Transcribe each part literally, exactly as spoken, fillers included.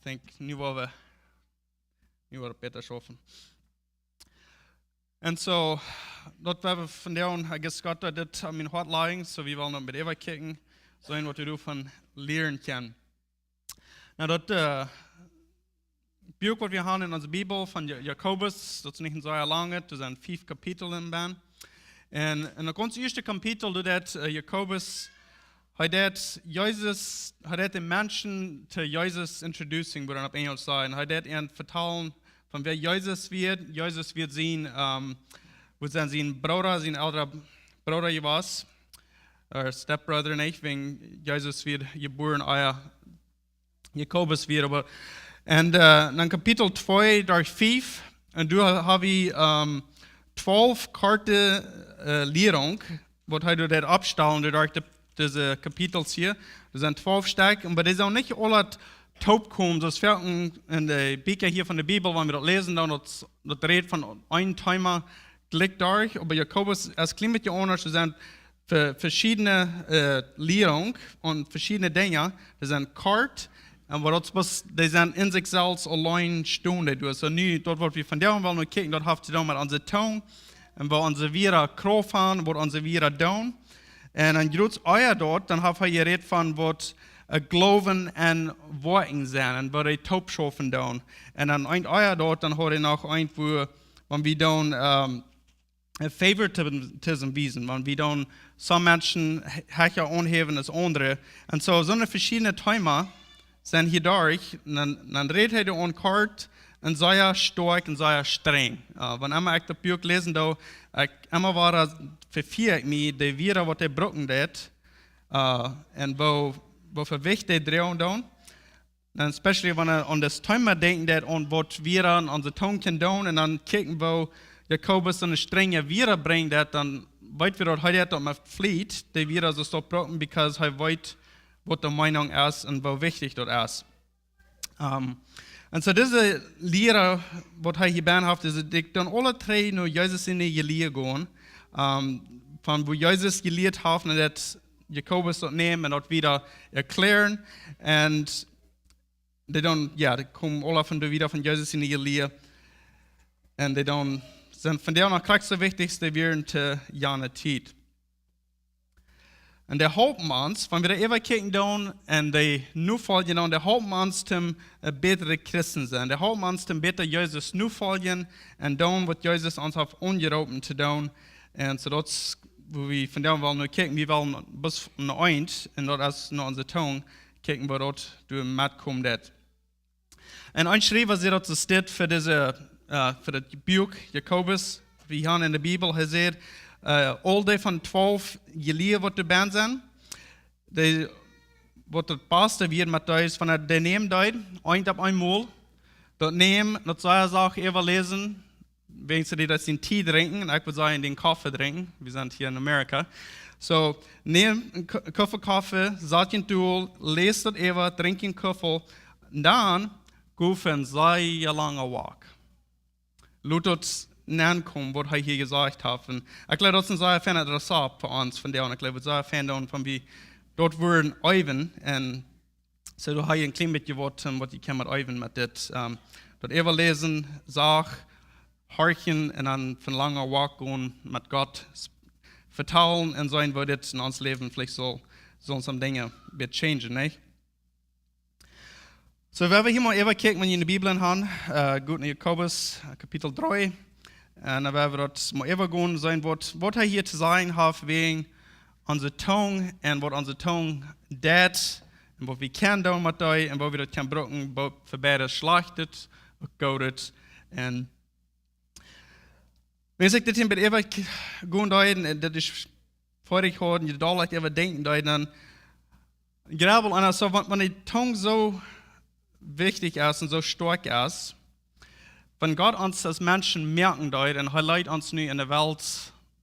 denkj, nu woa wie, nu woa wie bäta schaufen. Un soo, daut woa wie vondoag, I guess, Gott haft dit aun mien Hoat jelajen, soo wie wellen daut met äwa kjikjen, seenen waut wie doavon lieren kjennen. Nu, daut, äh, Buak waut wie haben en onse Bibel von Ja-, Jakobus, daut es nich een sea langet, doa sent fief Kapitel bennen. Un en daut gaunz ieeschte Kapitel, doa deit, äh, Jakobus, hee deit Jesus, hee deit de Menschen to Jesus introducing, woo daut opp Enjlisch sajcht. Hee deit an vetalen von wäa Jesus wia. Jesus wia sien, ähm, woo sien, sien Brooda, sien elra Brooda jewast. Äh, stepbrother, nich? Wäajen Jesus wia jebuaren, ea Jakobus wia, oba, un, äh, dan Kapitel twee derch fief, un doa ha-, ha wie, ähm, twalf korte, äh, Lieren, waut hee doa deit oppstalen, doa derch de, dise Kapitels hia. Doa sent twalf Stekj, un bie dee saul nich aul daut toopkomen, soo aus väl en, en de Bieekja hia von de Bibel, wan wie daut läsen, dan daut, daut rät von een Thema jlikj derch, oba Jakobus es kjlien bät aundasch, doa sent ve-, veschiedne, äh, Lieren un veschiedne Dinja, dee sent kort, un waut daut es, dee sent en sikj selfst auleen stonen, dee doa. Soo nu, daut waut wie vondoag wellen kjikjen, daut haft to doonen met onse Tung, un woo onse Wieed Krauft haben, waut onse Wieed doonen. Un dan jrod ea daut, dan haft hee jerät von waut, äh, Gloowen un Woakjen sent, un woo dee toop schaufen doonen. Un dan een ea daut, dan haud hee noch een, woo, wan wie doonen, ähm, äh, favoritism wiesen, wan wie doonen some Menschen he-, hecha aunhäwen aus aundre. Un soo, soone veschiedne Thema sent hia derch, un dan, dan rät hee doa aun kort un sea stoakj un sea strenj. Äh, wan emma ekj daut Buak läsen doo, ekj, emma wada vefia ekj mie, de Wieed waut hee brucken deit, äh, un woo, woo väl Jewicht dee droagen doonen. Dan especially wan wie aun daut Thema denkjen, daut aun waut wie aun onse Tung kjennen doonen, un dan kjikjen woo Jakobus soone strenje Wieed brinjt, daut dan weet wie daut hee daut met Fliet, dee Wieed soo stoakj brucken, because hee weet waut de Meenunk es un woo wichtich daut es. Ähm, un soo dise Lia waut hee hia bennen haft, es, dee doonen aule dree no Jesus siene Lia gonen, ähm, von woo Jesus jelieet haft, un daut Jakobus daut nämen un daut wieda erkjlären. Un dee doonen, jo, dee komen aule von de, wieda von Jesus siene Lia. Un dee doonen, sent vondoag noch krakjt soo wichtich aus dee wieren to jane Tiet. Un dee halpen ons, wan wie doa äwa kjikjen doonen un dee nofoljen doonen, dee halpen ons toom, äh, bätre Christen sennen. Dee halpen ons toom bäta Jesus nofoljen un doonen waut Jesus ons haft aunjeroopen to doonen. Un soo daut es, woo wie vondoag wellen no kjikjen, wie wellen bat no eent, un daut es no onse Tung, kjikjen woo daut doa metkomen deit. Un een Schriewa sajcht daut es dit fa dise, äh, fa daut Buak Jakobus, wie haben en de Bibel, hee sajcht, äh, aul dee von twalf Jelieede waut doa bennen sent, dee, waut daut baste wia met dee es, wan hee dee nämen deed, eent opp eemol, daut nämen, daut see sach äwaläsen, wäajen see dee daut en Tee drinkjen, un ekj wudd sajen, dän Koffe drinkjen, wie sent hia en Amerika. Soo, näm een Ku-, Kuffel Koffe, sat jie dol, läst daut äwa, drinkjt een Kuffel, un dan go fa een sea langa walk. Lot daut aunkomen, waut hee hia jesajcht haft. Un ekj jleew, daut es een sea feinet Rezept fa ons vondoag. Un ekj jleew, daut es sea fein dan, wan wie daut wudden äwen un soo, doa ha jie een kjlien bät waut, ähm, waut jie kjennen met äwen met dit, ähm, daut äwaläsen, sach, horchen un dan fa een langa walk gonen met Gott, s-, vetalen un seenen woo dit en ons Läwen veleicht saul, saul some Dinja bät changen, nich? Soo, wan wie hia mol äwa kjikjen, wan jie en de Bibel haben, äh, goot no Jakobus, äh, Kapitel dree. Un dan woa wie daut mol äwa gonen seenen waut, waut hee hia to sajen haft wäajen onse Tung un waut onse Tung deit un waut wie kjennen doonen met dee un woo wie daut kjennen brucken, both fa beides, Schlajchtet, uk Goodet. Un wan ekj dit hia met äwa k-, gonen deed, un daut es fa die goot, un jie doa leicht äwa denkjen deeden, dan jleew ekj, un soo, wan, wan de Tung soo wichtich es un soo stoakj es, wan Gott ons aus Menschen moaken deed un hee leet ons nu en de Welt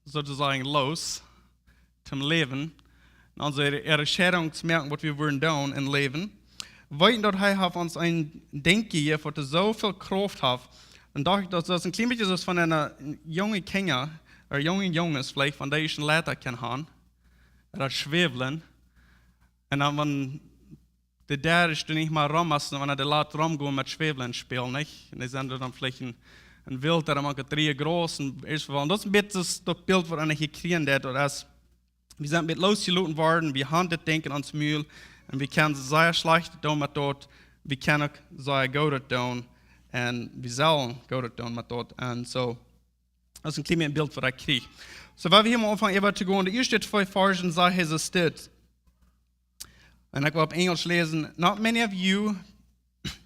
soo to sajen los, toom Läwen, un onse Entscheidungen moaken, waut wie wudden doonen em Läwen, weeten daut hee haft ons een Dinkj jejäft, waut soo väl Krauft haft. Un docht ekj, daut es een kjlien bät soo aus wan een junge Kjint, ooda junge Junges veleicht, wan dee eene Leiter kaun haben, ooda schwäwlen, un dan, wan de Däa es doa nich mea rom, aus wan de Lat romgonen met Schwäwlen spälen, nich? Un dee sent dan veleicht een, een Wilt, daut mank dree Groß un es, daut es een bät daut Bilt, waut eena hia kjrieen deit, daut es, wie sent een bät losjeloten worden, wie haben dit Dinkj en ons Mul un wie kjennen sea schlajcht doonen met daut, wie kjennen uk sea goodet doonen un wie sellen goodet doonen met daut. Un soo, daut es een kjlien bät een Bilt, waut ekj kjrieech. Soo, wan wie hia mol aunfangen äwa to gonen, de ieeschte twee Varzen sajcht Jesus dit. Un ekj well opp Enjlisch läsen. "Not many of you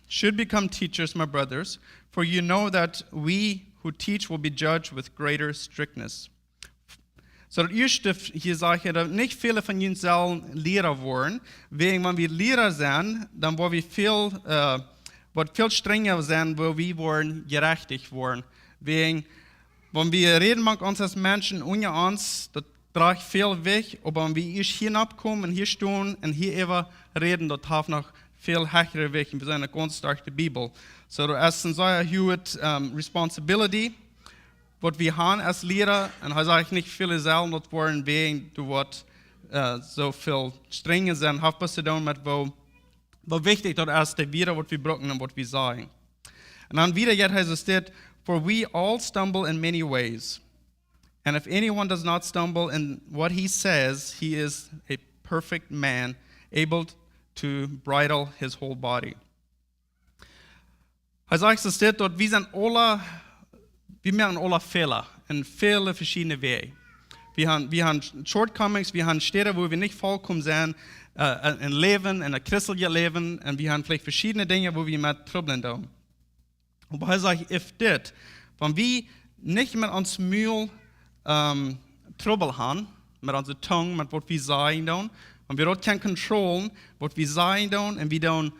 should become teachers, my brothers, for you know that we who teach will be judged with greater strictness." Soo, daut ieeschte hia sajcht hee, daut nich väle von junt sellen Liera woaren. Wäajen, wan wie Liera sent, dan woa wie väl, äh, woat väl strenja sennen, woo wie woaren jerajcht woaren. Wäajen, wan wie räden mank ons aus Menschen unja ons, daut drajcht väl Jewicht, oba wan wie ieescht hia nopp komen un hia stonen un hia äwa räden, daut haft noch väl hechret Jewicht. Un wie sent uk gaunz derch de Bibel. Soo, daut es een sea huage, ähm, responsibility, waut wie haben aus Liera. Un hee sajcht nich väle sellen daut woaren, wäajen doa woat, äh, soo väl strenja sennen, haft waut to doonen met woo, woo wichtich daut es, de Wieed, waut wie brucken un waut wie sajen. Un dan wieda jeit hee soo dit: "For we all stumble in many ways. And if anyone does not stumble in what he says, he is a perfect man, able to bridle his whole body." Hee sajcht soo dit, daut wie sent aula, wie moaken aula Fäla en väle veschiedne Wäaj. Wie haben, wie haben shortcomings, wie haben Städen, wua wie nich volkomen sent, äh, en Läwen, en daut christelje Läwen, un wie haben veleicht veschiedne Dinja, wua wie met trubblen doonen. Oba hee sajcht, if dit, wan wie nich met ons Mul, ähm, Trubbel haben, met onse Tung, met waut wie sajen doonen, wan wie daut kjennen controllen, waut wie sajen doonen, un wie doonen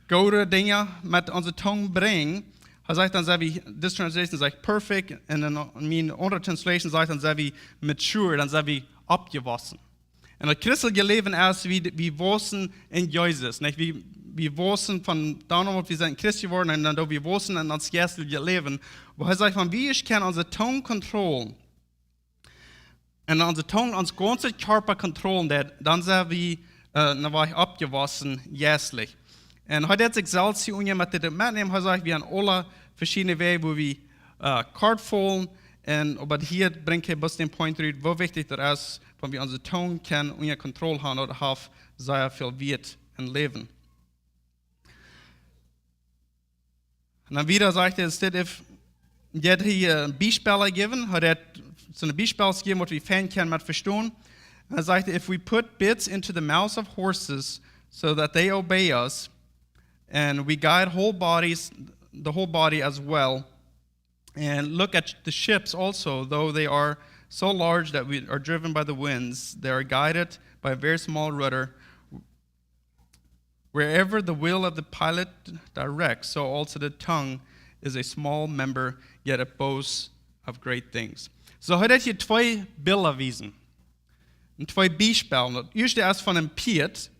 goode Dinja met onse Tung brinjen, hee sajcht, dan sent wie, this translation sajcht perfect, un en, en mien aundre translation sajcht, dan sent wie mature, dan sent wie oppjewossen. Un daut christelje Läwen es, wie, wie wausen en Jesus, nich? Wie, wie wausen von dan aun, waut wie sent Christ jeworden, un dan daut wie wausen en ons jeisteljet Läwen. Oba hee sajcht, wan wie ieescht kjennen onse Tung controllen, un onse Tung ons gaunzen Kjarpa controllen deit, dan sent wie, äh, een Wajch oppjewossen, jeistlich. Un hee deit sikj selfst hia unja met dit metnämen. Hee sajcht, wie haben aula veschiedne Wäaj, wua wie, äh, kort faulen. Un, oba hia brinjt hee bloos dän Point rut, woo wichtich daut es, wan wie onse Tung kjennen unja Kontroll haben, daut haft sea väl Wieet em Läwen. Un dan wieda sajcht hee, instead of, jeit hee, äh, Biespels jäwen, hee haft soone Biespels jejäft, waut wie fein kjennen met vestonen. Un dan sajcht hee, if we put bits into the mouths of horses so that they obey us, and we guide whole bodies, the whole body as well, and look at the ships also, though they are so large that we are driven by the winds, they are guided by a very small rudder. Wherever the will of the pilot directs, so also the tongue is a small member, yet it boasts of great things. Soo, hee haft hia twee Bilda wiesen. Un twee Biespels. Daut ieeschte es von een Pieet,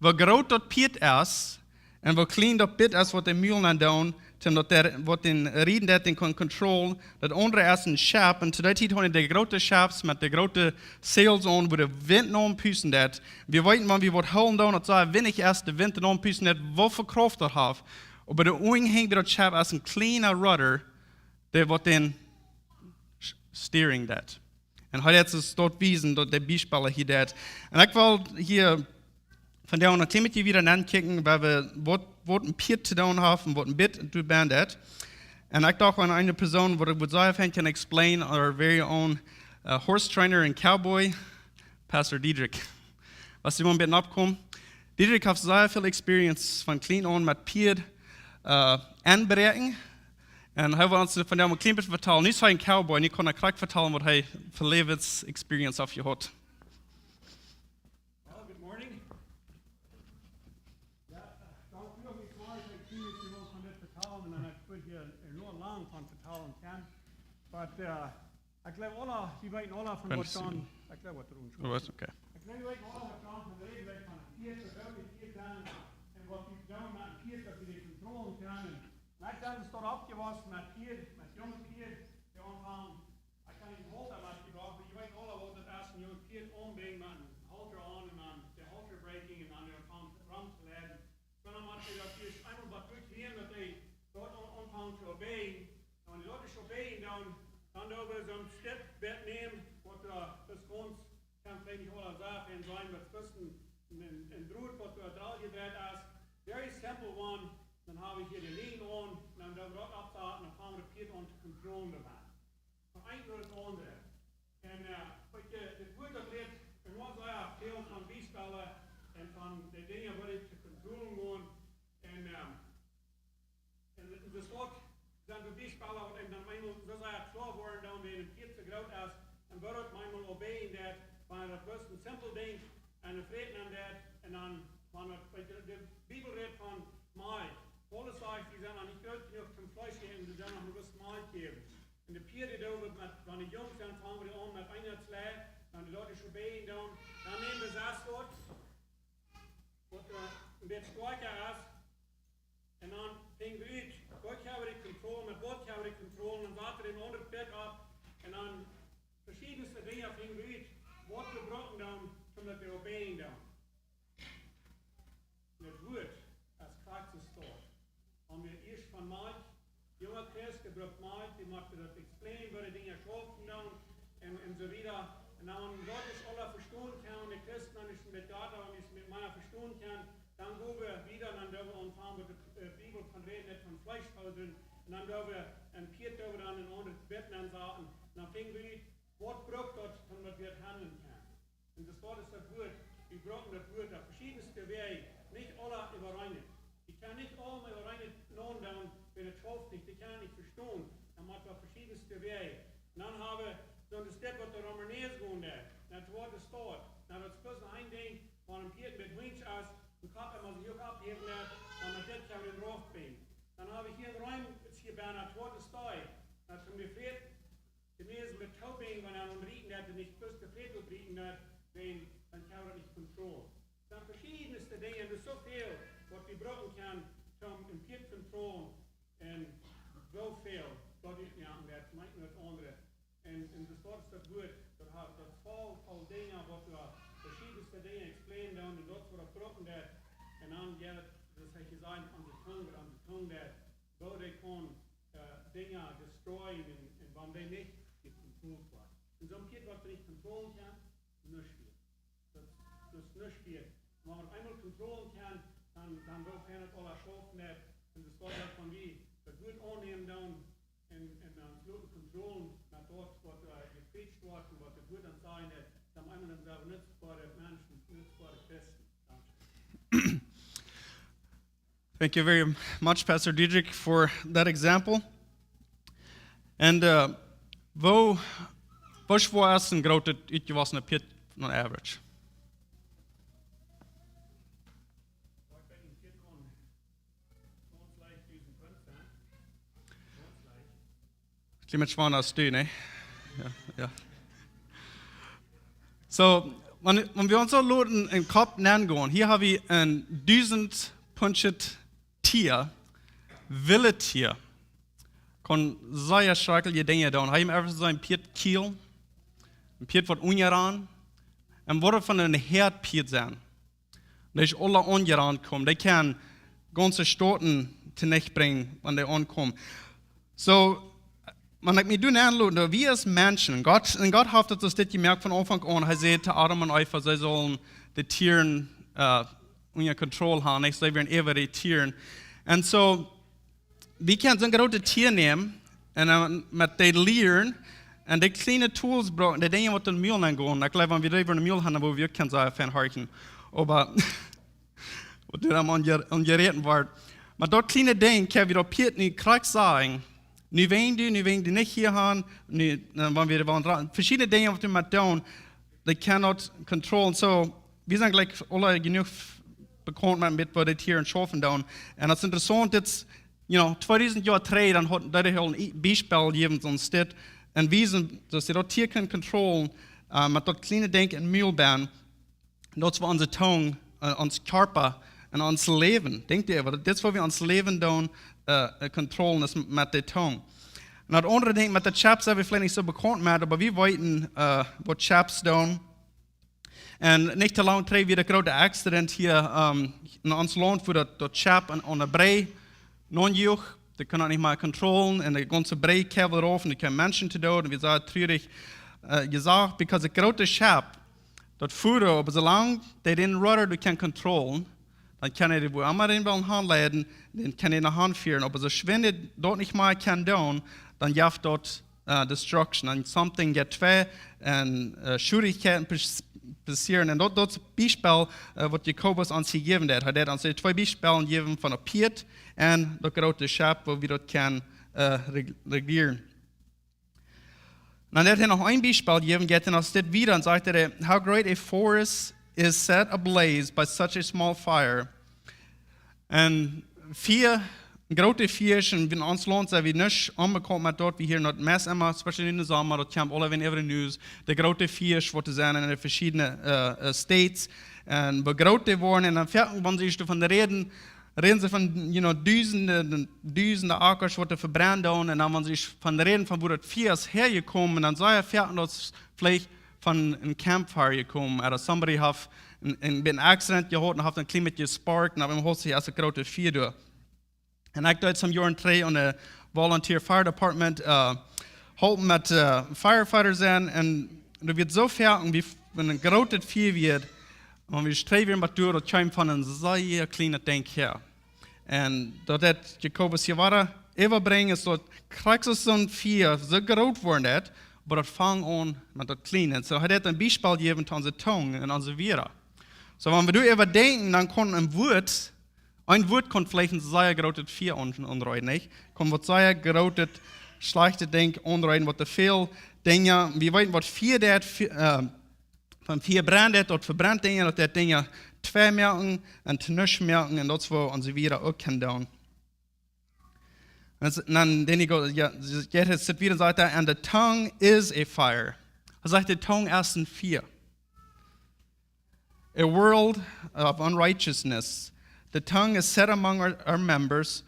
woo groot daut Pieet es, un woo kjlien daut Pieet es, waut de Mul aun doonen, toom daut dee, waut dän Rieda deit, dän kaun controllen. Daut aundre es een Schepp, un to dee Tiet hauden dee groote Schepps met de groote sails aun, wua de Wint aun pusten deit. Wie weeten, wan wie waut hoolen doonen, daut soo winjich es, de Wint aun pusten deit, woo väl Krauft daut haft. Oba de Unjahunk bie daut Schepp es een kjliena rudder, dee waut dän s-, steering deit. Un hee haft ons daut wiesen, daut de Biespels hia deit. Un ekj well hia vondoag noch een kjlien bät wieda nokjikjen, woo wie, waut, waut een Pieet to doonen haft un waut een Bit to doonen haft. Un ekj docht aun eene Persoon, waut ekj wudd sea fein kjennen explain, our very own, uh, horse trainer and cowboy, Pastor Diedrich. Waut dee mau een bät nokomen. Diedrich haft sea väl experience von kjlien aun met Pieed, äh, aunbrinjen. Un hee well ons vondoag een kjlien bät vetalen. Nu es hee een cowboy, nu kaun hee krakjt vetalen, waut hee fa Läwens-experience haft jehaut. Well, good morning. Jo, äh, dankjewel, ekj freid mie, ekj kaun hia waut von dit vetalen, un ekj wudd hia noch lang von vetalen kjennen. But, äh, ekj jleew aula, wie weeten aula von Kan waut ich dan, sehen? Ekj jleew waut doa Oh, is okay. Ekj jleew, wie weeten aula waut dan von räden, wie von een Pieet, woo wie Pieed sent, un waut wie doonen met een Pieet, daut wie dee controllen kjennen. Un ekj sie doa oppjewossen met Pieed, met junge Pieed, dee aunfangen, ekj kaun nich een Halter metjebrocht, oba jie weeten aula, waut daut es, een junget Pieet aunbinjen met een Halter aun un dan de Halter breaking un dan doa aunfangen rom to leiden. Weet nich aule Sachen en sien, waut tweschen en, en, en Drot, waut doa dol jedreit es. Very simple one. Dan hab wie hia de Lien aun, dan doo wie daut oppsaten, dan fangen wie daut Piet aun to controllen doamet. Von een no daut aundre. En, äh, weet jie, dit Wuat daut lieet, en waut sea väl von Biespels en von de Dinja, waut ekj to controllen woa. En, ähm, en, en de Staut sent de Biespels, waut eenem dan eemol soo sea kloa woaren, dan wan een Piet soo groot es, en woat daut eemol obey daut, wan daut bloos een simpel Dinkj, en de Fräten aun daut, en dan, wan daut, weet jie, de Bibel rät von Malkj. Paulus sajcht, wie sent noch nich groot jenuach toom Fleesch äten, wie sent noch nich bloos Malkj äten. En de Piet, dee doonen met, wan dee junk sent, fangen wie aun met een Jua, twee, dan dee daut nich obey doonen, dan nämen wie sas waut, waut, äh, een bät stoakja es, en dan finjen wie ut, waut hab wie control, met waut hab wie control, en dan saten wie een aundret Piet opp, en dan veschiedenste Dinja finjen wie ut, waut wie brucken dan, om daut to obey doonen. En daut Wuat es krakjt soo stoakj. Wan wie ieescht von Malkj, junga Christ, dee brukt Malkj, dee mott daut explain, woo de Dinja schaufen doonen, en, en soo wieda. En dan, wan daut es aula vestonen kaun, de Christen dan es met Gott, wan daut met mea vestonen kaun, dan go wie wieda, dan doo wie aunfangen met de, äh, Bibel von räden, nich von Fleesch foodren. En dan doo wie een Piet, doo wie dan een aundret Bett aunsaten. En dan finjen wie, waut brukt daut, om daut wie daut handlen kjennen. En daut es daut Wuat, wie brucken daut Wuat opp veschiedenste Wäaj, nich aula äwareen. Wie kjennen nich aula äwareen naundoonen, wan et schauft nich, dee kjennen nich vestonen, dan mott wie opp veschiedenste Wäaj. En dan hab wie soo een Stekj, waut doa rom en näs gonen deit, no daut Wuat es doa, no daut es bloos een Dinkj, wan een Piet met Hunjsch es, een Kopp emma sikj uk opphäwen deit, dan met dit kjenn wie dän rauf binjen. Dan hab wie hia een Rum, et hia bie daut Wuat es doa, daut es von de Fräten, de Näs met Tobing, wan hee aun rieten deit, dee nich bloos de Fräten oprieten deit, dan, dan kjenn wie daut nich controllen. Daut sent veschiedenste Dinja, daut es soo väl, waut wie brucken kjennen, om een Piet controllen, en woo väl daut utmoaken deit, von een no daut aundre. En, en daut es daut Wuat, daut haft, daut voll, voll Dinja, waut wie veschiedenste Dinja explain doonen, en daut waut brucken deit, en dan, jo, daut es, haft jesajcht, aun de Tung, aun de Tung deit, woo dee kaun, äh, Dinja destroyen en, en wan dee nich jecontrollt woat. En soon Piet, waut wie nich controllen kjennen, nuscht wieet. Daut, daut es nuscht wieet. Wan wie eemol controllen kjennen, dan, dan woo fein et aula schaufen deit. En daut es daut, wan wie daut Wuat aunnämen doonen, en, en ons loten controllen met daut, waut, äh, jepreacht woat en waut daut Wuat aun sajen deit, dan eemol dan sent wie nutzboare Menschen, nutzboare Christen. Dankscheen. Thank you very much, Pastor Diedrich, for that example. En, äh, woo, woo schwoa es een grootet, utjewossnet Piet on average? Kjlien bät schwoa aus du, nä? Jo, jo. Soo, wan, wan wie ons soo loten em Kopp nengonen, hia hab wie een dusent Pundjet Tia, willet Tia. Kaun sea schrakjliche Dinja doonen. Hab jie ever soo een Piet kjrieen? Een Piet waut unjaraun. En waut von een Häad Piet sent. Dee es aula aunjeraun komen. Dee kjennen gaunze Stoten tonich brinjen, wan dee aunkomen. Soo, wan ekj mie doo aunloten, daut wie aus Menschen, Gott, en Gott haft daut soo dit jemoakt von Aunfank aun. Hee säd to Adam en Eva, see sullen de Tieren, äh, unja Kontroll haben, nich? See wieren äwa de Tieren. En soo, wie kjennen soon grootet Tia nämen en dan met dee lieren en dee kjliene Tools brucken, dee Dinja waut em Mul aungonen. Ekj jleew, wan wie dee em Mul haben, dan woa wie uk kjennen sea fein horchen. Oba waut doa dan aun je-, aun jerät woat. Oba daut kjliene Dinkj, kjenn wie daut Piet nu krakjt sajen, nu wan du, nu wan du nich hia han, nu, dan wan wie, wan dra-, veschiedenste Dinja waut wie met doonen, they cannot control. En soo, wie sent jlikj aula jenuach bekaunt met, met waut dee Tieren schaufen doonen. En daut es interessaunt, dit, you know, tweedusent Joa trigj, dan haud, daut ekj aul een Biespel jejäft, soon Stekj. En wie sent, daut see daut Tia kjennen controllen, äh, met daut kjliene Dinkj em Mul bennen. Daut es woo onse Tung, äh, ons Kjarpa en ons Läwen. Denkjt jie, waut, dit es woo wie ons Läwen doonen, äh, äh, controllen es met de Tung. En daut aundre Dinkj met de Chaps sent wie veleicht nich soo bekaunt met, oba wie weeten, äh, waut Chaps doonen. En nich too lang trigj wia daut groote Accident hia, ähm, en ons Launt, wua daut, daut Schip aun, aun de Brigj nenjoach, dee kunnen daut nich mea controllen, en de gaunze Brigj kjeewel rauf, en dee kjeemen Menschen to Doot, en wie sent trurich, äh, jesajcht, because daut groote Schip, daut Foto, oba soo lang dee dän Rudder doa kaun controllen, dan kaun hee dee wua emma dän wellen hanleiden, dän kaun hee no han fieren. Oba soo schwind hee daut nich mea kaun doonen, dan jeft daut äh, destruction. Un something jeit twei un äh, Schwierigkeiten pas- passieren. Un daut, daut es een Biespel, äh, waut Jakobus ons hia jäwen deed. Hee deed ons hia twee Biespels jäwen von een Pieet un daut groote Schepp, woo wie daut kjennen äh, reg- regieren. Un dan deed hee noch een Biespel jäwen, jeit hee aus dit wieda un sajcht hee: "How great a forest is set ablaze by such a small fire." Un Fia, groote Fiasch, un en ons Launt sent wie nich onbekaunt met daut, wie hieren daut meist emma, especially em Somma, daut kjemt aule Wäaj äwa de News, de groote Fiasch, waut doa sent en de veschiedne äh, äh, States. Un woo groot dee woaren, un dan foaken, wan see doavon räden, räden see von, you know, dusende, dusende Ackers, waut doa vebrennt doonen, un dan, wan see doavon räden, von wua daut Fia es häajekomen, dan saj hee foaken, daut es veleicht von een campfire jekomen. Ooda somebody haft een, een, een accident jehaut un haft een kjlien bät jesparkt un opp eemol haft sikj aus een grootet Fia doa. Un ekj deed some Joaren trigj aun de Volunteer Fire Department äh, halpen met äh, Firefighter sennen. Un doa wia soo väl, un wie, wan een grootet Fia wia, un wie striewen met doa, daut kjeem von een sea kjlienet Dinkj häa. Un daut deed Jakobus hia wada äwabrinjen, es daut krakjt soo een Fia soo groot woat daut, oba daut fangt aun met daut Kjliene. Soo, hee deed een Biespel jäwen to onse Tung un onse Wieed. Soo, wan wie doa äwadenkjen, dan kaun een Wuat, een Wuat kaun veleicht een sea grootet Fia aun-, aunreien, nich? Kaun waut sea grootet, schlajchtet Dinkj aunreien, waut doa väl Dinja, wie weeten, waut Fia deed, Fia, äh, von Fia brennt daut, daut vebrennt Dinja, daut deed Dinja twei moaken un to nuscht moaken, un daut es woo onse Wieed uk kjennen doonen. Un es- dan, dan hee go-, jo, jeit hee wieda un sajcht hee: "And the tongue is a fire." Hee sajcht, de Tung es een Fia. "A world of unrighteousness. The tongue is set among our, our members,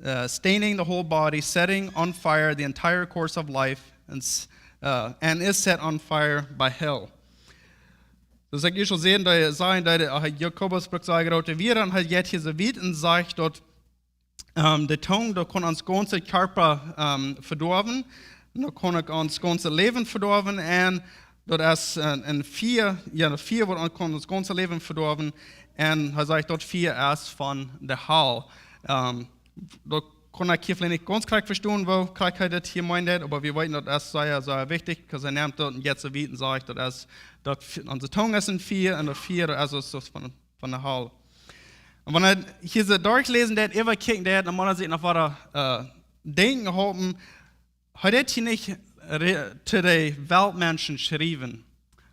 uh, staining the whole body, setting on fire the entire course of life, and, s- uh, and is set on fire by hell." Soo aus ekj ieescht aul säd, doa sajcht, doa, äh, Jakobus brukt sea groote Wieed, un hee jeit hia soo wiet un sajcht daut ähm, de Tung, daut kaun ons gaunza Kjarpa ähm, vedoawen. Un daut kaun uk ons gaunzet Läwen vedoawen. Un daut es een, een Fia, jo, daut Fia, waut ons, kaun ons gaunzet Läwen vedoawen. Un hee sajcht, daut Fia es von de Hal. Ähm, daut kunn ekj hia veleicht nich gaunz krakjt vestonen, woo krakjt hee daut hia meent, oba wie weeten, daut es sea, sea wichtich, because hee nemt daut un jeit soo wiet un sajcht, daut es, daut F- onse Tung es een Fia un daut Fia, daut es aus, aus von von de Hal. Un wan wie hia soo derchläsen, daut äwakjikjen, daut, dan mott eena sikj noch wada äh, denkjen halpen, hee deed hia nich re- to de Weltmenschen schriewen.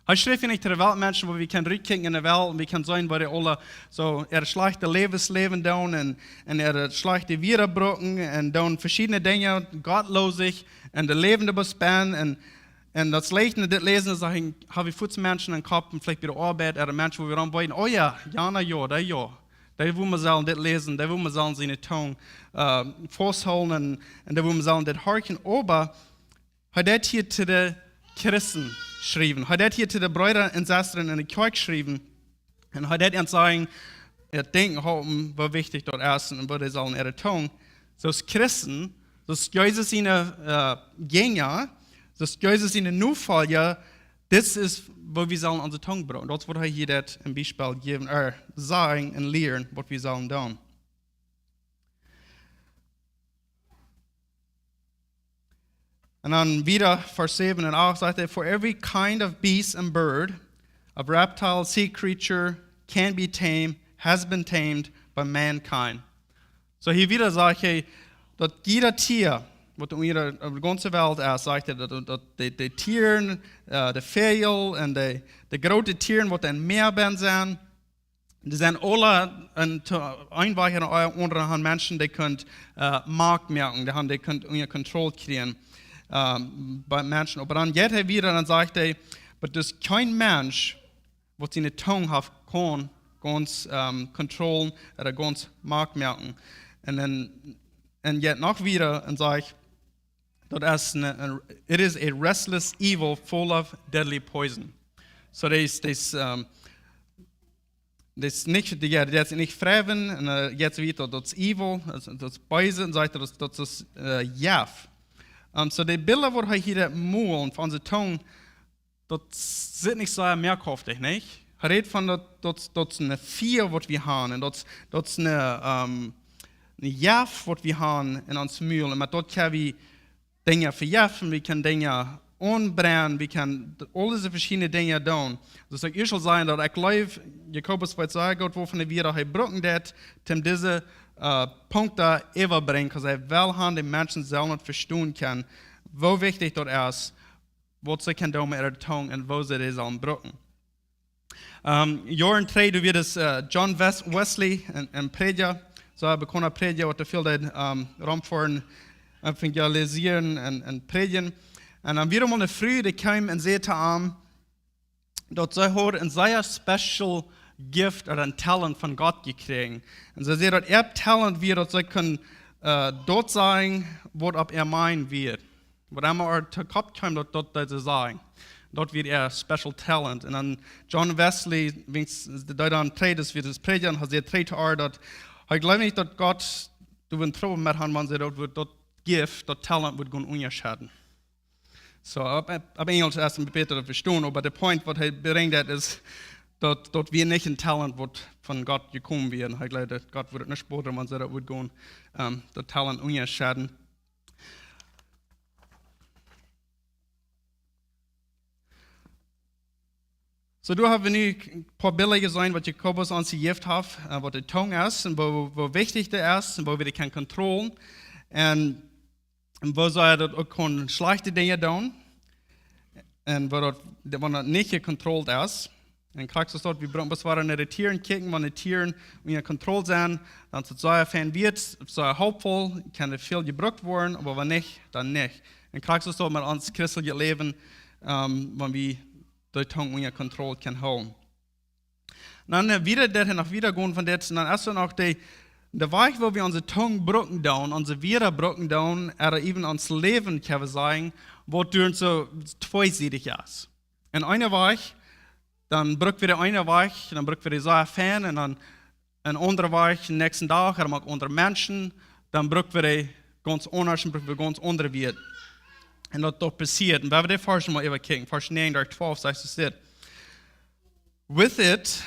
Hee schreef hia nich to de Weltmenschen, woo wie kjennen rutkjikjen en de Welt un wie kjennen seenen, woo dee aule soo äa schlajchtet Läwen läwen doonen un, un äa schlajchtet Wieed brucken un doonen veschiedne Dinja, gottlosich, un de Läwen doa bespenden un Un daut leicht, dit läsen, dan saj ekj, hab ekj fuaz Menschen em Kopp, un veleicht bie de Oabeit, ooda Menschen, wua wie aun weeten, oh jo, jana jo, dee jo. Dee wua wie sellen dit läsen, dee wua wie sellen siene Tung äh, fausthoolen un, un dee wua wie sellen dit horchen. Oba hee deed hia to de Christen schriewen. Hee deed hia to de Breeda un Sestren en de Kjoakj schriewen. Un hee deed ons sajen, daut denkjen halpen, woo wichtich daut es un woo dee sellen äare Tung. Soo aus Christen, soo aus Jesus siene äh, Jinja, soo aus Jesus siene Nofolja, dit es, woo wie sellen onse Tung brucken. Daut es, waut hee hia deed een Biespel jäwen, äh, sajen un lieren, waut wie sellen doonen. Un dan wieda, Varsch säwen un acht, sajcht hee: "For every kind of beast and bird, of reptile, sea creature, can be tamed, has been tamed by mankind." Soo hia wieda sajcht hee, daut jieda Tia, waut doa opp de gaunze Welt es, sajcht hee, daut, daut de, de Tieren, äh, de Väajel un de, de groote Tieren, waut em Mäa benn sent, dee sent aule en to, een Wajch ooda aundren han Menschen, dee kunnen äh, Macht moaken, dee han, dee kunnen unja Kontroll kjrieen ähm, bie Menschen. Oba dan jeit hee wieda, dan sajcht hee, oba daut kjeen Mensch, waut siene Tung haft, kaun gaunz ähm, controllen ooda gaunz Macht moaken. Un dan, un jeit noch wieda un sajcht, daut es een, een, "It is a restless evil full of deadly poison." Soo, daut es, daut es ähm, daut es nich, dee, jo, daut es nich freiwillich un äh, jeit soo wiet, daut, daut es evil, daut, daut es beese un sajcht, daut, daut es äh, Jeft. Ähm, soo, de Bilda, waut hee hia molt von onse Tung, daut sitt nich soo meakauftich, nich? Hee rät von daut, daut, daut es een Fia, waut wie haben, un daut, daut es een, ähm, een Jeft, waut wie haben en ons Mul. Un met daut kjenn wie Dinja vejeften, wie kjennen Dinja aunbrennen, wie kjennen aul dise veschiedne Dinja doonen. Soo aus ekj ieescht aul säd, daut ekj jleew, Jakobus weet sea goot, woo von de Wieed hee brucken deit, om dise, äh, Punkten äwatobrinjen, wiels hee well haben, de Menschen sellen daut vestonen kjennen, woo wichtich daut es, waut see kjennen doonen met äare Tung un woo see dee sellen brucken. Ähm, Joaren trigj, doa wia dis, äh, John Wes-, Wesley, een, een Prädja, soo een bekaunda Prädja, waut väl deed, ähm, romfoaren, evangelisieren un, un prädjen. Un dan wia doa mol eene Fru, dee kjeem un säd to am, daut see haud een sea special gift ooda een Talent von Gott jekjräajen. Un see säd, daut äa Talent wia, daut see kunn, äh, daut sajen, waut opp äa mind wia. Waut emma äa to Kopp kjeem, daut, daut deed see sajen. Daut wia äa special talent. Un dan John Wesley, wiels dee dan trigj es, wia dis Prädja, un hee säd trigj to äa, daut hee jleewd nich, daut Gott doa een Trubbel met haud, wan see daut, daut gift, daut Talent wudd gonen unjascheiden. Soo, opp, opp Enjlisch es een bät bäta to vestonen, oba de point, waut hee brinjt, daut es, daut, daut wia nich een Talent, waut von Gott jekomen wia. Un hee jleewd, daut Gott wudd daut nich bodren, wan see daut wudd gonen, ähm, daut Talent unjascheiden. Soo, doa hab wie nu een poa Bilda jeseenen, waut Jakobus ons jejäft haft, äh, waut de Tung es un woo, woo wichtich dee es un woo wie dee kjennen controllen. Un, un woo see daut uk kjennen schlajchte Dinja doonen. Un woo daut, wan daut nich jecontrollt es. Un krakjt soo daut, wie brucken bloos wada no de Tieren kjikjen, wan de Tieren unja Kontroll sent, dan es daut sea fein, wieet sea helpful, kaun väl jebrukt woaren, oba wan nich, dan nich. Un krakjt soo daut met ons christeljet Läwen, ähm, wan wie de Tung unja Kontroll kjennen hoolen. Dan, äh, wieda, daut hee noch wieda gonen von dit, dan es doa noch de, de Wajch, woo wie onse Tung brucken doonen, onse Wieed brucken doonen, ooda even ons Läwen, kjenn wie sajen, waut doa soo tweesiedich es. Un eene Wajch, dan bruck wie de eene Wajch, dan bruck wie dee sea fein, un dan een aundra Wajch, dän näakjsten Dach, ooda met aundre Menschen, dan bruck wie dee gaunz aundasch un bruck wie gaunz aundre Wieed. Un daut, daut passieet. Un wie wellen dee Varsch mol äwakjikjen, Varsch näajen derch twalf, sajcht et dit. With it,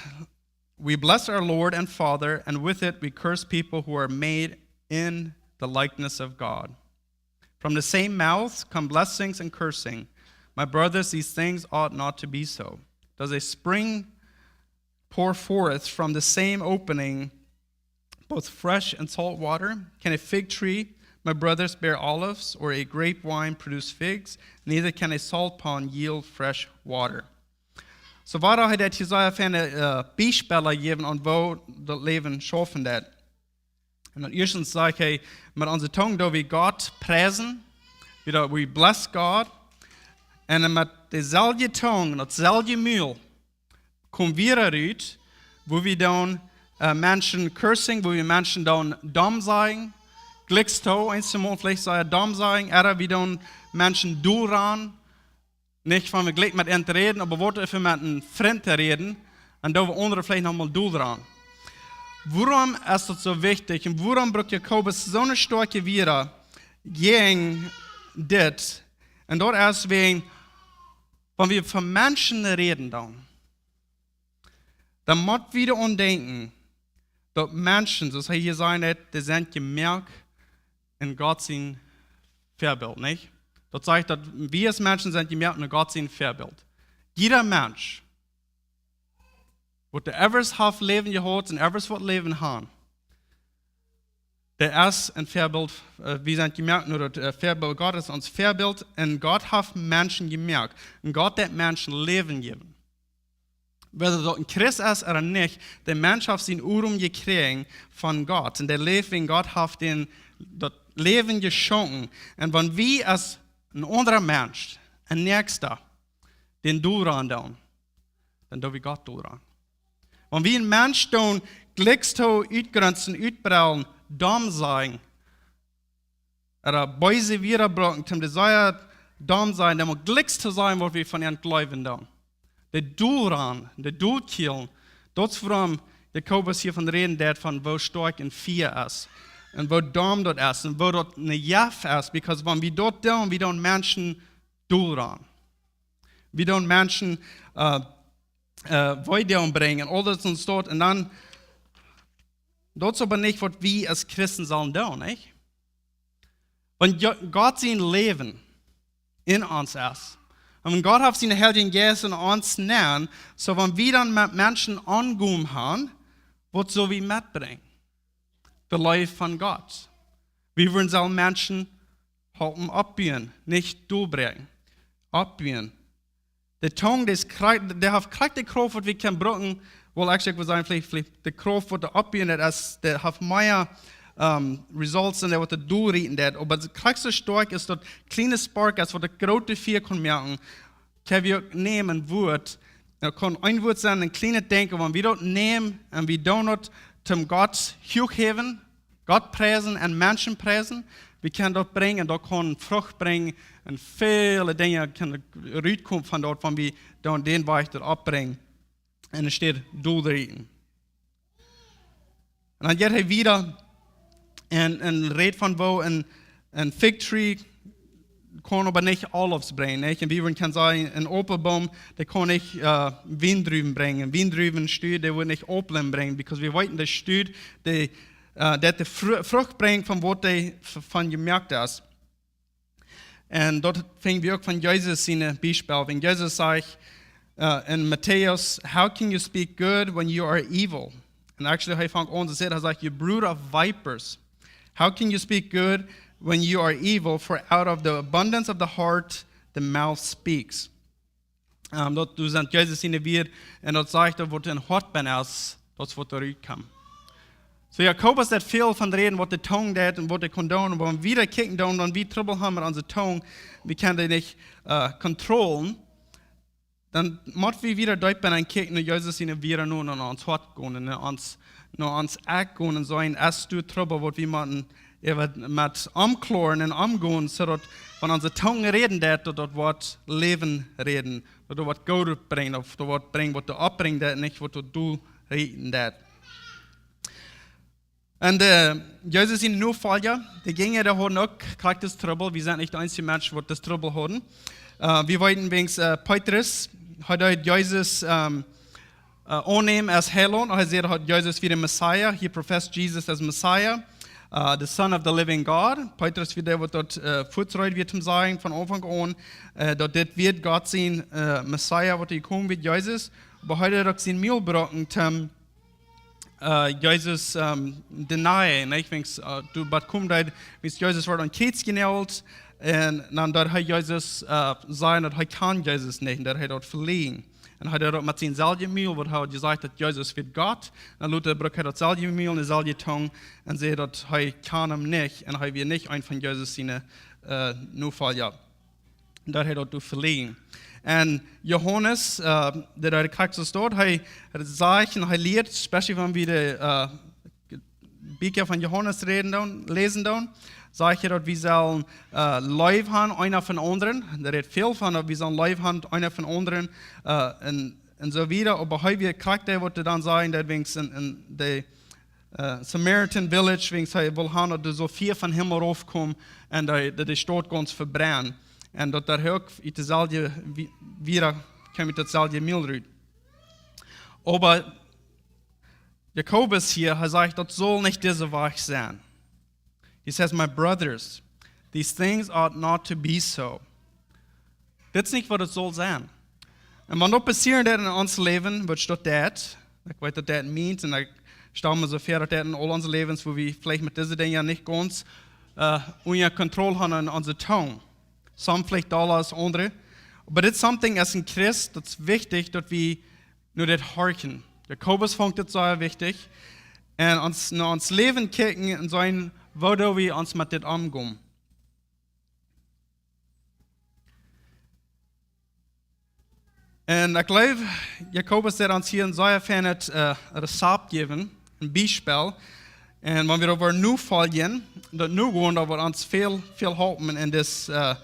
we bless our Lord and Father, and with it we curse people who are made in the likeness of God. From the same mouth come blessings and cursing. My brothers, these things ought not to be so. Does a spring pour forth from the same opening both fresh and salt water? Can a fig tree, my brothers, bear olives, or a grapevine produce figs? Neither can a salt pond yield fresh water. Soo wada hee daut hia sea feine, äh, Biespels jäwen aun woo daut Läwen schaufen deit. Un dan ieeschtens sajcht hee, met onse Tung doo wie Gott priesen, wie doo, we bless God. Un dan met deeselwje Tung, dautselwje Mul, kome wie doa rut, woo wie dan, äh, Menschen cursing, woo wie Menschen dan domm sajen, jlikjs too, eenjemol veleicht sajen domm sajen, ooda wie dan Menschen dol ranen, nich wan wie jlikj met an to räden, oba waut wie met een Frint to räden, un dan wie aundre veleicht noch mol dol ranen. Wuarom es daut soo wichtich un wuarom brukt Jakobus soone stoakje Wieed jäajen dit? Un daut es wäajen, wan wie von Menschen räden dan, dan mott wie doaraun denkjen, daut Menschen, soo aus hee hia sajcht, dee sent jemoakt en Gott sien Väabilt, nich? Daut sajcht, daut wie aus Menschen sent jemoakt en Gott sien Väabilt. Jieda Mensch, waut doa ever haft Läwen jehaut un ever woat Läwen haben, dee es een Väabilt, äh, wie sent jemoakt no daut, äh, Väabilt Gottes, ons Väabilt, un Gott haft Menschen jemoakt. Un Gott deit Menschen Läwen jäwen. Whether daut een Christ es ooda nich, de Mensch haft sien Odem jekjräajen von Gott. Un dee läft, wiels Gott haft dän daut Läwen jeschonken. Un wan wie aus een aundra Mensch, een Näakjsta, dän dol ranen doonen, dan doo wie Gott dol ranen. Wan wie een Mensch doonen jlikjs too utgrenzen, utbrellen, domm sajen, ooda beese Wieed brucken, om dee sea domm sajen, dan mott jlikjs too sajen, waut wie von an jleewen dan. Dee dol ranen, dee dol kjillen. Daut es wuarom Jakobus hia von räden deit, von woo stoakj een Fia es. Un woo domm daut es. Un woo daut een Jeft es. Because wan wie daut doonen, wie doonen Menschen dol ranen. Wie doonen Menschen äh, äh, Weedoag brinjen, aul daut ons doa. Un dan, daut es oba nich waut wie aus Christen sellen doonen, nich? Wan Jo- Gott sien Läwen en ons es, un wan Gott haft sienen Heiljen Jeist en ons nenn, soo wan wie dan met Menschen omgonen haben, waut sell wie metbrinjen? De Leew von Gott. Wie wudden sellen Menschen halpen oppbuen, nich dolbräakjen. Oppbuen. De Tung, dee es krakjt, dee haft krakjt de Krauft waut wie kjennen brucken. Well, actually, ekj well sajen, veleicht, veleicht de Krauft waut dee oppbuen deit, es, dee haft mea ähm, results un dee waut dee dolrieten deit. Oba krakjt soo stoakj es daut kjliene spark es waut daut groote Fia kaun moaken. Kjenn wie uk nämen een Wuat, daut kaun een Wuat sennen, een kjlienet Dinkj, oba wan wie daut nämen un wie doonen daut toom Gott huach häwen, Gott priesen un Menschen priesen, wie kjennen daut brinjen un daut kaun Frucht brinjen un väle Dinja kjennen rutkomen von daut, wan wie dan dän Wajch daut oppbrinjen un enne Städ dolrieten. Un dan jeit hee wieda un, un rät von woo een, een fig tree kaun oba nich olives brinjen, nich? Un wie wudden kjennen sajen, een Aupelboom, dee kaun nich äh, Wiendruwen brinjen. Een Wiendruwen Stud, dee woat nich Auplen brinjen, because wie weeten, de Stud, dee, äh, daut dee Fru- Frucht brinjt von waut dee v- von jemoakt es. Un daut finj wie uk von Jesus sien Biespel. Wan Jesus sajcht äh, en Matäus, "How can you speak good when you are evil?" And actually, hee fangt aun to say, hee sajcht, "You brood of vipers. How can you speak good when you are evil? For out of the abundance of the heart, the mouth speaks." Ähm, daut, daut sent Jesus siene Wieed, un daut sajcht, daut waut em Hoat bennen es, daut es waut doa rutkjemt. Soo, Jakobus deit väl von räden, waut de Tung deit un waut dee kaun doonen, oba wan wie daut kjikjen doonen, wan wie Trubbel haben met onse Tung, wie kjennen dee nich äh, controllen, dan mott wie wieda deepen un kjikjen no Jesus siene Wieed, no, no ons Hoat gonen, no ons, no ons Akj gonen un sajen, es doa Trubbel, waut wie motten äwa met omkloaren un omgonen, soo daut wan onse Tung räden deit, daut daut woat Läwen räden, daut daut woat Goodet brinjen, ooda daut woat brinjen, waut daut oppbrinjen deit, nich waut daut dolrieten deit. Un äh, Jesus siene Nofolja, de Jinja, dee hauden uk krakjt dis Trubbel. Wie sent nich de eensje Menschen, waut dis Trubbel hauden. Äh, wie weeten, wiels äh, Petrus, hee deed Jesus ähm, äh, aunnämen aus Heilaunt. Hee säd, hee haud Jesus fa dän Messias. He professed Jesus as Messiah, uh, the Son of the living God. Petrus wia dee, waut daut äh, fuaz reed wia toom sajen von Aunfank aun, äh, daut dit wia Gott sien äh, Messias, waut hee komen wia, Jesus. Oba hee deed uk sien Mul brucken toom äh, Jesus ähm, deny, nich? Wiels äh, doa bat kjemt daut, wiels Jesus wort aum Kjriez jenault un dan deed hee Jesus äh, sajen, daut hee kaun Jesus nich, un daut hee daut veleajend. Un hee deed daut met sien selwjet Mul, waut hee haud jesajcht, daut Jesus wia Gott. Un dan lota brukt hee daut selwje Mul un de selwje Tung un säd, daut hee kaun am nich un hee wia nich een von Jesus siene äh, Nofolja. Daut hee daut doa veleajend. Un Johanes, äh, dee doa de Christus doa, hee sajcht un hee lieet, especially wan wie de äh, Bieekja von Johanes räden doonen, läsen doonen, sajcht hee, daut wie sellen äh, Leew haben, eena fa dän aundren. Dee rät väl von, daut wie sellen Leew haben, eena fa dän aundren äh, un, un soo wieda. Oba hee wia krakjt dee, waut hee dan säd, daut wiels en, en de äh, Samaritan Village, wiels hee wull haben, daut doa soo Fia vom Himmel raufkjemt un daut, daut de Staut gaunz vebrennt. Un daut doa uk ut daut selwje, wie- wieda kjeem ut daut selwje Mul rut. Oba Jakobus hia, hee sajcht, daut saul nich dise Wajch sennen. He says, "My brothers, these things ought not to be so." Dit es nich, waut et saul sennen. Un wan daut passieren deit en ons Läwen, waut daut deit, ekj weet, daut deit mie, un ekj stal mie soo väa, daut deit en aul onse Läwens, wua wie veleicht met dise Dinja nich gaunz äh, unja Kontroll haben en onse Tung. Some veleicht dolla aus aundre. Oba dit es something, aus een Christ, daut es wichtich, daut wie no dit horchen. Jakobus funk dit sea wichtich. Un ons, no ons Läwen kjikjen un seenen, woo doo wie ons met dit omgonen. Un ekj jleew, Jakobus deit ons hia een sea feinet äh, Rezept jäwen, een Biespel. Un wan wie doa woaren nofoljen, daut nogonen, daut woat ons väl, väl halpen en dit, äh,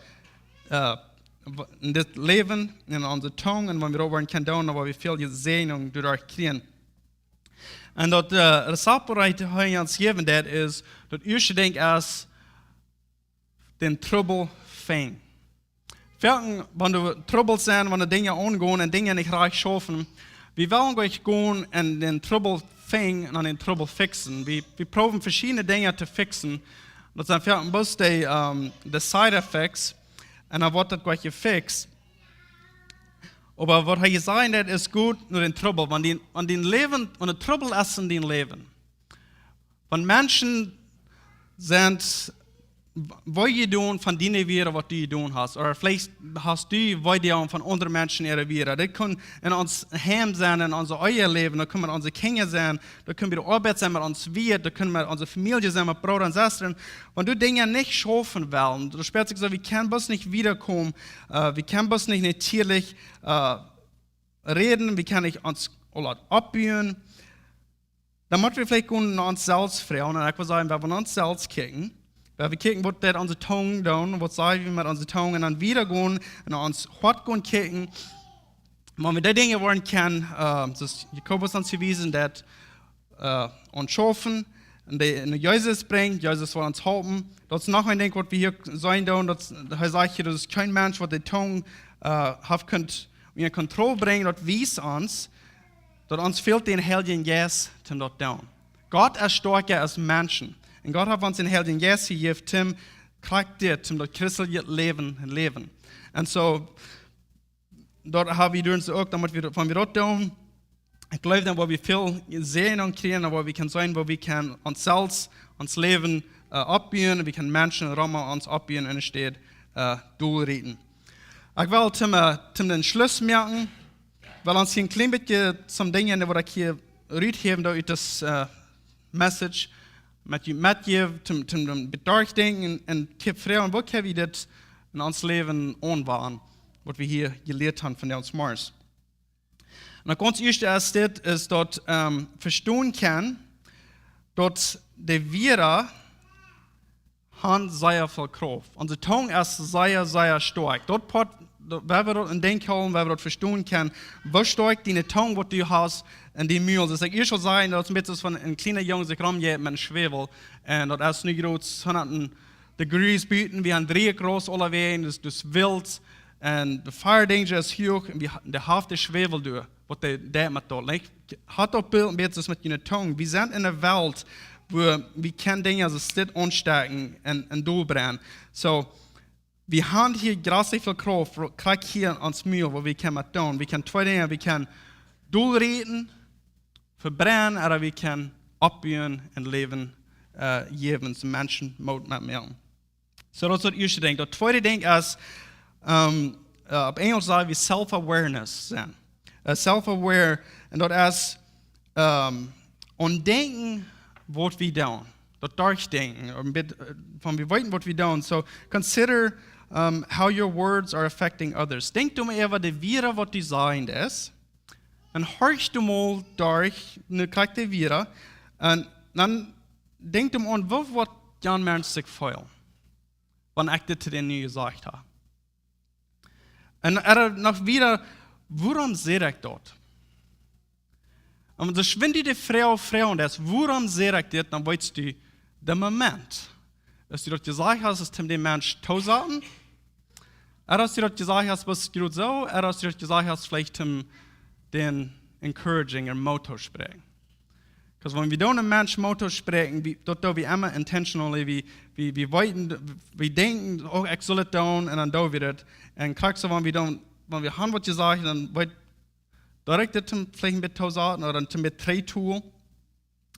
äh, w- en dit Läwen, en onse Tung, un wan wie doa woaren kjennen doonen, daut woa wie väl Säajen doaderch kjrieen. Un daut äh, Rezept, waut hee ons jäwen deit, es, daut ieeschte Dinkj es, dän Trubbel finjen. Foaken, wan doa Trubbels sent, wan doa Dinja aungonen un Dinja nich rajcht schaufen, wie wellen nich gonen un dän Trubbel finjen un dän Trubbel fixen. Wie, wie proowen veschiedne Dinja to fixen. Daut sent foaken bloos de, ähm, de side effects. Un dan woat daut nich jefixt. Oba waut hee jesajcht haft, es goot no dän Trubbel. Wan dee, wan dee Läwen, wan de Trubbel es en dien Läwen. Wan Menschen sent, woo jedonen von diene Wieed, waut du jedonen hast. Ooda veleicht hast du woo jedonen von aundre Menschen äare Wieed. Daut kaun en ons Heim sennen, en ons eejnet Läwen, daut kaun met onse Kjinja sennen, daut kaun bie de Oabeit sennen met ons Wieet, daut kaun met onse Famielje sennen, met Breeda un Sestren. Wan doa Dinja nich schaufen wellen, daut spieet sikj soo, wie kjennen bloos nich wiedakomen, äh, wie kjennen bloos nich natieelich, äh, räden, wie kjennen nich ons aul daut oppbuen. Dan motten wie veleicht gonen no ons selfst froagen. Un ekj well sajen, wan wie no ons selfst kjikjen, wan wie kjikjen, waut deit onse Tung doonen, waut saj wie met onse Tung, un dan wieda gonen un no ons Hoat gonen kjikjen. Wan wie dee Dinja woaren kjennen, äh, soo aus Jakobus ons jewäsen haft, äh, aunschaufen un dee no Jesus brinjen, Jesus woat ons halpen. Daut es noch een Dinkj, waut wie hia seenen doonen, daut hee sajcht hia, daut es kjeen Mensch, waut de Tung, äh, haft kunt unja Kontroll brinjen, daut wiest ons, daut ons fält dän Heiljen Jeist, om daut to doonen. Gott es stoakja aus Menschen. Un Gott haft ons dän Heiljen Jeist jejäft, om krakjt dit, om daut christelje Läwen to läwen. Un soo, daut hab wie doa uk, dan mott wie, wan wie daut doonen, ekj jleew, dan woa wie väl seenen un kjrieen, dan woa wie kjennen seenen, woo wie kjennen ons selfst, ons Läwen, äh, oppbuen, wie kjennen Menschen rom ons oppbuen un enne Städ, äh, dolrieten. Ekj well toom, äh, toom dän Schluss moaken, well ons hia een kjlien bät some Dinja, waut ekj hia ruthäwen doo ut dise, äh, Message, met junt metjäwen, toom, toom, toom bedorch denkjen un, un kjikjen, woo kjenn wie dit en ons Läwen aunwenjen, waut wie hia jelieet haben von ons Mars. Un daut gaunz ieeschte es dit, es daut, ähm, vestonen kjennen, daut de Wieed haben sea väl Krauft. Onse Tung es sea, sea stoakj. Daut Poat, daut, wan wie daut en Denkj hoolen, wan wie daut vestonen kjennen, woo stoakj diene Tung, waut du hast, en dien Mul. Daut ekj ieescht saul sajen, daut es een bät soo aus wan een kjliena Jung sikj romjeit met een Schwäwel. Un daut es nu groots hundat degrees buten, wie haben dree Grad aulawäajen, daut es, daut es wilt. Un de fire danger es huach, un wie ha-, de Haufen Schwäwel doa, waut dee, dee met daut, nich? Haft daut Bilt een bät soo aus met june Tung. Wie sent en eene Welt, wua wie kjennen Dinja soo aus dit aunstäakjen un, un dolbrennen. Soo, wie haben hia jreslich väl Krauft, krakjt hia en ons Mul, waut wie kjennen met doonen. Wie kjennen twee Dinja, wie kjennen dolrieten, vebrennen, ooda wie kjennen oppbuen un Läwen, äh, jäwen, soo Menschen Moot moaken. Soo, daut es daut ieeschte Dinkj. Daut tweede Dinkj es, ähm, äh, opp Enjlisch saj wie self-awareness sennen. Äh, self-aware, un daut es, ähm, aun denkjen, waut wie doonen. Daut derchdenkjen, een bät, äh, von wie weeten, waut wie doonen. So, consider, ähm, how your words are affecting others. Denkj doa mol äwa de Wieed, waut du sajchst, un horch doa mol derch, nu kjikj de Wieed, un dan denkj doa mol aun, woo woat jan Mensch sikj feelen, wan ekj dit to dän nu jesajcht hab. Un dan noch wieda, wuarom saj ekj daut? Un wan du die de Froag froagst, wuarom saj ekj dit, dan weetst du dän Moment. Aus du daut jesajcht hast, es toom dän Mensch tosaten. Ooda aus du daut jesajcht hast, wia daut soo, ooda aus du daut jesajcht hast, veleicht toom dän encouraging ooda Moot toospräakjen. 'Cause wan wie doonen eenen Mensch Moot toospräakjen, wie, daut doo wie emma intentionally, wie, wie, wie weeten, wie denkjen, oh, ekj saul daut doonen, un dan doo wie daut. Un krakjt soo, wan wie doonen, wan wie haben waut jesajcht, dan weet, daut ekj dit toom veleicht een bät tosaten ooda toom een bät trigj tun.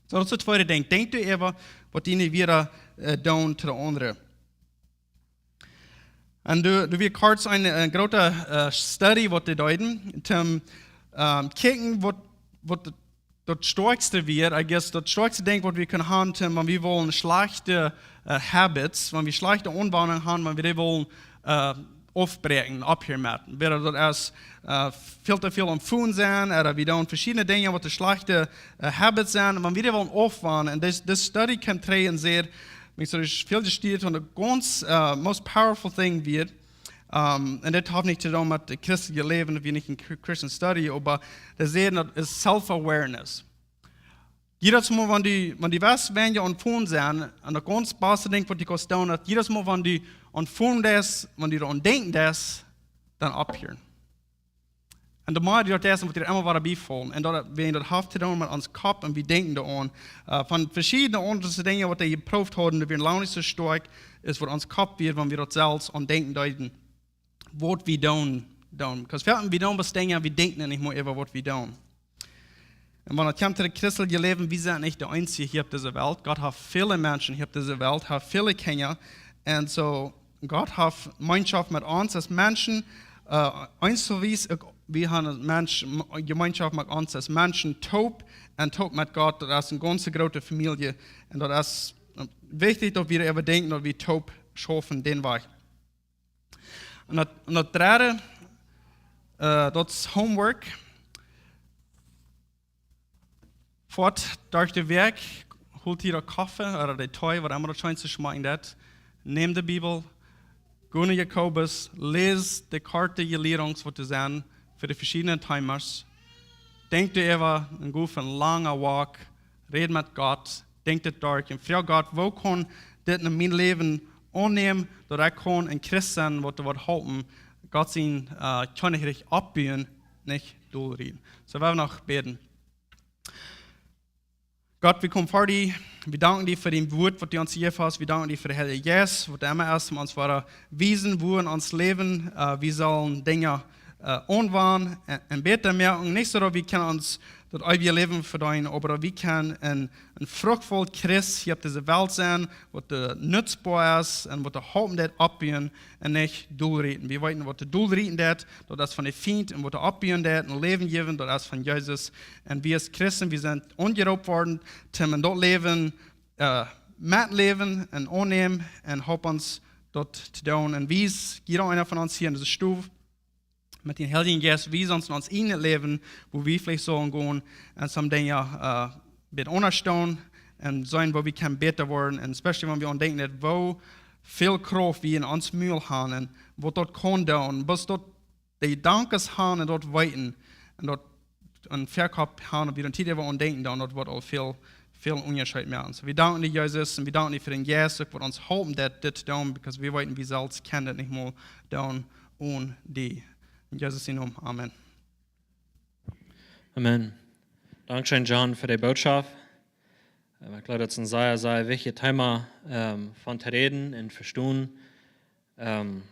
Soo, daut es daut tweede Dinkj. Denkj doa äwa, waut diene Wieed, äh, doonen to de aundre. Un doa, doa wia kort een, een groota, äh, study, waut dee deeden, toom, ähm, kjikjen, waut, waut daut, daut stoakjste wia, I guess, daut stoakjste Dinkj, waut wie kjennen haben, toom, wan wie wellen schlajchte, äh, habits, wan wie schlajchte Aunwanjen haben, wan wie dee wellen, äh, aufbräakjen, opphieren met. Wiels daut es, äh, väl too väl aum Phone sennen, ooda wie doonen veschiedne Dinja, waut de schlajchte, äh, habits sent, wan wie dee wellen aufwanjen. Un dis, dis study kjeem trigj un säd, ekj saj, daut es väl jestudieet, von de gaunz, äh, most powerful thing wia, ähm, un dit haft nich to doonen met daut christelje Läwen, wie nich een Chri-, Christian study, oba dee säden, daut es self-awareness. Jiedatsmol, wan du, wan du weetst, wan du aum Phone best, un daut gaunz baste Dinkj, waut du kaust doonen, daut jiedatsmol, wan du aum Phone best, wan du doaraun denkjen deist, dan opphieren. Un de mea daut es, woat die emma wada biefaulen. Un daut, wie daut haben to doonen met ons Kopp un wie denkjen doaraun. Äh, von veschiedne aundre Dinja, waut dee jeprooft hauden, dee wieren lang nich soo stoakj, es waut ons Kopp wia, wan wie daut selfst aun denkjen deeden, waut wie doonen, doonen. Because wie doonen bloos Dinja, wie denkjen nich mea äwa waut wie doonen. Un wan et kjemt to daut christelje Läwen, wie sent nich de eensje hia opp dise Welt. Gott haft väle Menschen hia opp dise Welt, haft väle Kjinja. Un soo, Gott haft Jemeenschoft met ons aus Menschen. Äh, eensje Wies, uk, wie haben Mensch, Jemeenschoft met ons aus Menschen, toop un toop met Gott. Daut es eene gaunz groote Famielje. Un daut es, äh, wichtich, daut wie doaräwa denkjen, daut wie toop schaufen dän Wajch. Un daut, un daut dredde, äh, daut es Homework. Foat derch de Wäakj, hool die dän Koffe ooda dän Tee, waut emma daut scheenste schmakjen deit. Nämm de Bibel, go no Jakobus, läs de korte Jelierungen, waut doa sent fa de veschiedne Themas. Denkj doaräwa un go fa eenen langen Walk, räd met Gott, denkj dit derch un froag Gott, woo kaun dit en mien Läwen aunnämen, daut ekj kaun een Christ sennen, waut, waut halpen, Gott sien, äh, Kjennichrikj oppbuen, nich dolrieten. Soo, wie wellen noch bäden. Gott, wie komen ver die. Wie danken die fa daut Wuat, waut du ons jejäft hast. Wie danken die fa dän Heiljen Jeist, waut emma es, om ons wada wiesen, woo en ons Läwen, äh, wie sellen Dinja, äh, aunwenjen un, un bäta moaken. Nich soo, daut wie kjennen ons daut eewje Läwen vedeenen, oba daut wie kjennen een, een fruchtvolla Christ hia opp dise Welt sennen, waut, äh, nutzboa es un waut halpen deit oppbuen un nich dolrieten. Wie weeten, waut dolrieten deit, daut es von dän Fient, un waut oppbuen deit un Läwen jäwen, daut es von Jesus. Un wie aus Christen, wie sent aunjeroopen worden, om en daut Läwen, äh, metläwen un aunnämen un halp ons daut to doonen. Un wies jieda eena von ons hia en dise Stow met dän Heiljen Jeist, wies ons en ons ieejnet Läwen, woo wie veleicht sellen gonen un some Dinja, äh, bät aundasch doonen un seenen, woo wie kjennen bäta woaren. Un especially, wan wie aun denkjen, daut woo väl Krauft wie en ons Mul haben un waut daut kaun doonen, waut daut de Jedanken haben un daut weeten un daut een Väakopp haben, opp wie dan Tiet äwa aun denkjen, dan daut woat aul väl, väl Unjascheet moaken. Soo, wie danken die, Jesus, un wie danken die fa dän Jeist, uk waut ons halpen deit dit to doonen, because wie weeten, wie selfst kjennen dit nich mol doonen onen die. En Jesus sien Nomen. Amen. Amen. Dankscheen, John, fa de Bootschoft. Ähm, ekj jleew, daut es een sea, sea wichtjet Thema, ähm, von to räden un vestonen. Ähm,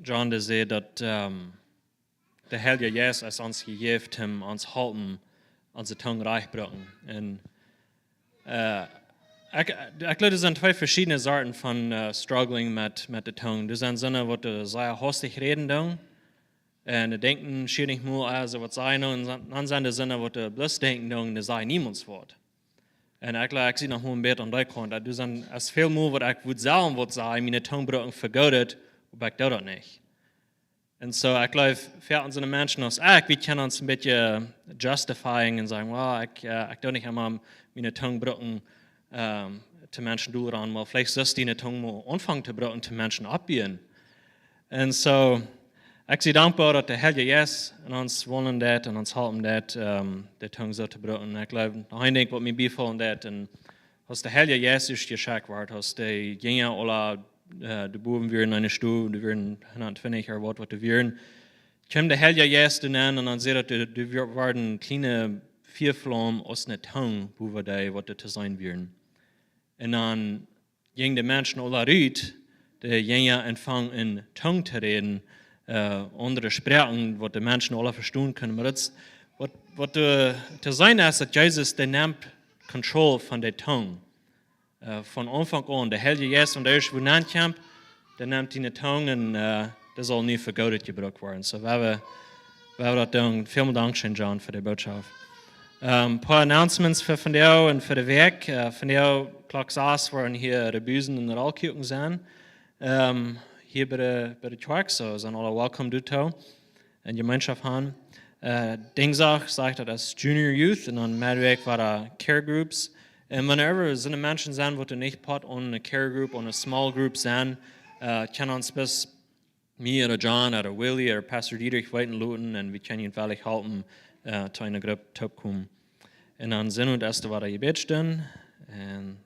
John, dee säd, daut, ähm, de Heilje Jeist es ons jejäft, om ons halpen, onse Tung rajcht brucken. Un, äh, ekj, ekj jleew, doa sent twee veschiedne Sorten von, äh, struggling met, met de Tung. Doa sent soone, waut, äh, sea hastich räden doonen. Un dee denkjen schier nich mol, äh, soo waut sajen, un dan, dan sent doa soone, waut, äh, bloos denkjen doonen, dee sajen niemols waut. Un ekj, ekj sie noch mol een bät aun dee Kaunt. Doa sent, es väl mol, waut ekj wudd sellen waut sajen, miene Tung brucken fa Goodet, oba ekj doo daut nich. Un soo, ekj jleew, fa onse Menschen aus ekj, wie kjennen ons een bät justifying un sajen, well, ekj, äh, ekj doo nich emma miene Tung brucken, ähm, to Menschen dolrieten, oba veleicht sullst du diene Tung mol aunfangen to brucken, to Menschen oppbuen. Un soo, ekj sie dankboa, daut de Heilje Jeist en ons wonen deit un ons halpen deit, ähm, de Tung soo to brucken. Un ekj jleew, noch een Dinkj, waut mie biefoll deit, un aus de Heilje Jeist ieescht jeschekjt wort, aus de Jinja aula, äh, doa bowen wieren enne Stow, doa wieren hundatfeftich ooda waut, waut doa wieren, kjeem de Heilje Jeist doa nenn un dan säd daut, doa, doa wieren kjliene Fiaflaumen aus eene Tung, bowen dee, waut doa to seenen wieren. Un dan jinjen de Menschen aula rut, de Jinja, un fungen aun en Tung to räden, äh, aundre Sproaken, waut de Menschen aula vestonen kunnen. Oba daut es, waut, waut, äh, to seenen es, daut Jesus, dee nemt Control von de Tung. Äh, von Aunfank aun, de Heilje Jeist, wan dee ieescht wua nenn kjemt, dee nemt diene Tung un, äh, dee saul nu fa Goodet jebrukt woaren. Soo, wie haben, wie haben daut dan. Välmol dankscheen, John, fa de Bootschoft. Ähm, poa Announcements fa vondoag un fa de Wäakj. Äh, vondoag Klock sas woaren hia Rebusen un Rollkuaken sennen. Ähm, hia bie de, bie de Kjoakj, soo, sent aula welkom doatoo. En Jemeenschoft haben. Äh, Dinjsdach, saj ekj, daut es Junior Youth un dan Meddewäakj wieren Care Groups. Un whenever soone Menschen sent, waut nich Poat aun eene Care Group, aun eene Small Group sent, äh, kjennen ons bloos mie ooda John ooda Willy ooda Pastor Dietrich weeten loten un wie kjennen an wellich halpen, äh, to eene Grupp toopkomen. Un dan sent wie ieescht wada jebäden un